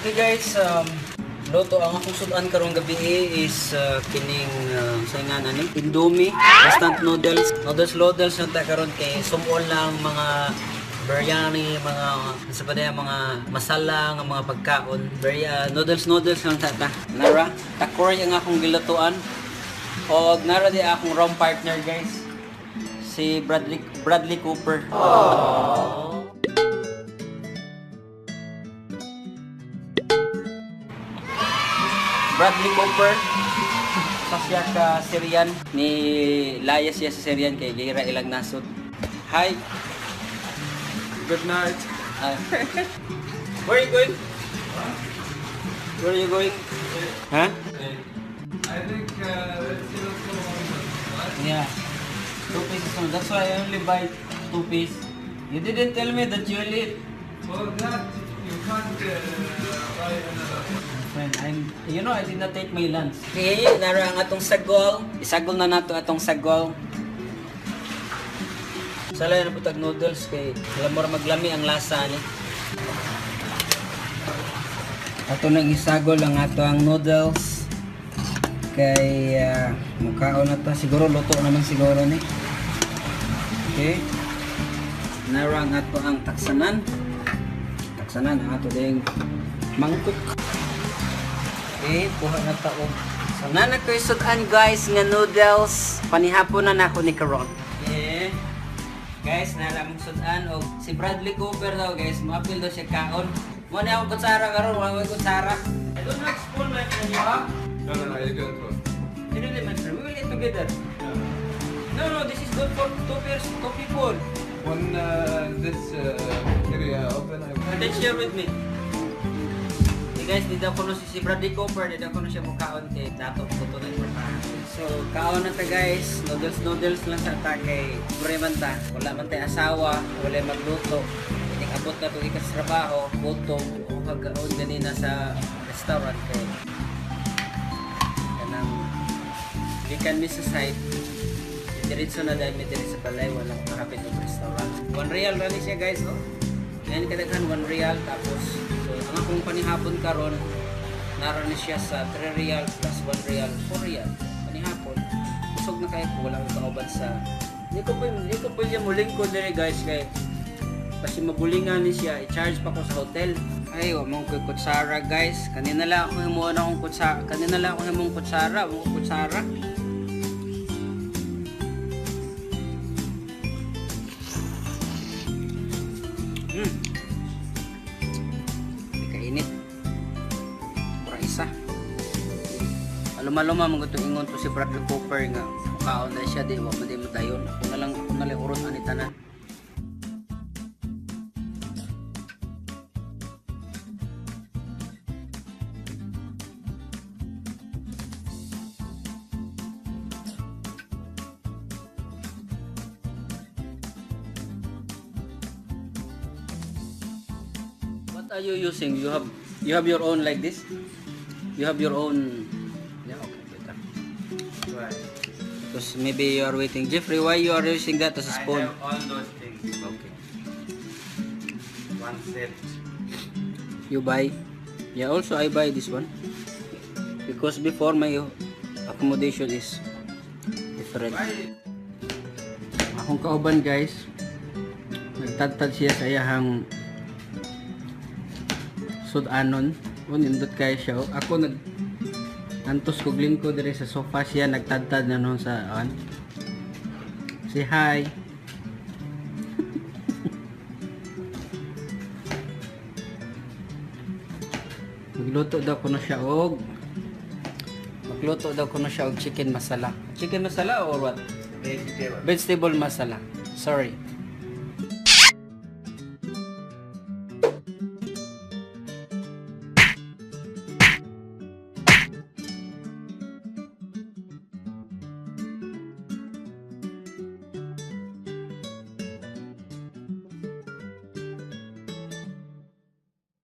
Okay guys, luto ang akong sudan karong gabi is kining sa nga ani Indomie, instant noodles. Noodles noodles lang ta karon kay sumol lang mga biryani, mga sa pa mga masala nga mga pagkaon. Very noodles noodles lang ta ta. Nara, takoy ang akong gilutuan. Og nara di akong room partner guys. Si Bradley Bradley Cooper. Aww. Bradley Cooper sa siya ka Syrian ni Laya siya sa Syrian kay gira ilang nasod. Hi. Good night. Where are you going? Where are you going? Huh? I think let's see what's going on. Yeah. 2 pieces only. That's why I only buy 2 piece. You didn't tell me that you will eat. Well, that you can't buy another. Friend, I'm, I did not take my lunch. Okay, nara ang atong sagol. Isagol na nato atong sagol. Salay na putag noodles kay lamor maglami ang lasa ni. Ato nang isagol ang ato ang noodles. Kay mukhaon na ta siguro luto naman siguro ni. Okay. Nara ang ato ang taksanan. Taksanan ang ato ding mangkok. Okay, kuha na ta og. So nana ko'y sudan guys nga noodles. Panihapon na nako ni karon. Yeah. Guys, nara mong sudan og si Bradley Cooper daw guys, moapil daw siya kaon. Mo na akong kutsara karon, wala ko'y kutsara. I don't have spoon, my friend, you have? No, you don't want. You don't, my friend. We will eat together. No, this is good for two pairs, two people. When this area open, I will. Then share with me. Hey guys, di daw kuno si Bradley Cooper, di daw kuno siya mukaon kay dato ko to na importante. So, kaon na ta guys, noodles noodles lang sa ta kay pobre man ta. Wala man tay asawa, wala magluto. Ining abot na to ikas trabaho, gutom o kagaon ganina sa restaurant kay kanang gikan mi sa site. Diretso na dahil mi diri sa balay, walang kahapit og restaurant. 1 real ra ni siya guys, oh. Ngayon kadaghan 1 real tapos so ang akong panihapon karon naron ni siya sa 3 real plus 1 real, 4 real. Panihapon. Busog na kayo kung wala akong kauban sa hindi ko pwede mulingkod diri guys kay kasi mabulingan ni siya, i-charge pa ko sa hotel. Ay, wa mong ko'y kutsara guys. Kanina lang ako himuon akong kutsara. Kanina lang ako himong kutsara, wa ko kutsara. Kainit. Pura isa. Aluma-luma man gud ingon to si Bradley Cooper nga mukaon na siya di wa man di mo dayon. Ako na lang urot ani tanan. What are you using? You have your own like this? You have your own. Yeah, okay, better. Why? Because maybe you are waiting. Jeffrey, why you are using that as a spoon? I have all those things. Okay. One set. You buy? Yeah, also I buy this one. Because before my accommodation is different. Why? Akong kauban guys, nagtadtad siya sa iyahang sudanon. O, nindot kayo siya. O, ako nag antos kog lingkod diri sa sofa siya nagtadtad na noon sa an. Say hi. Magluto daw kuno siya og Magluto daw kuno siya og chicken masala. Chicken masala or what? Vegetable. Vegetable masala. Sorry.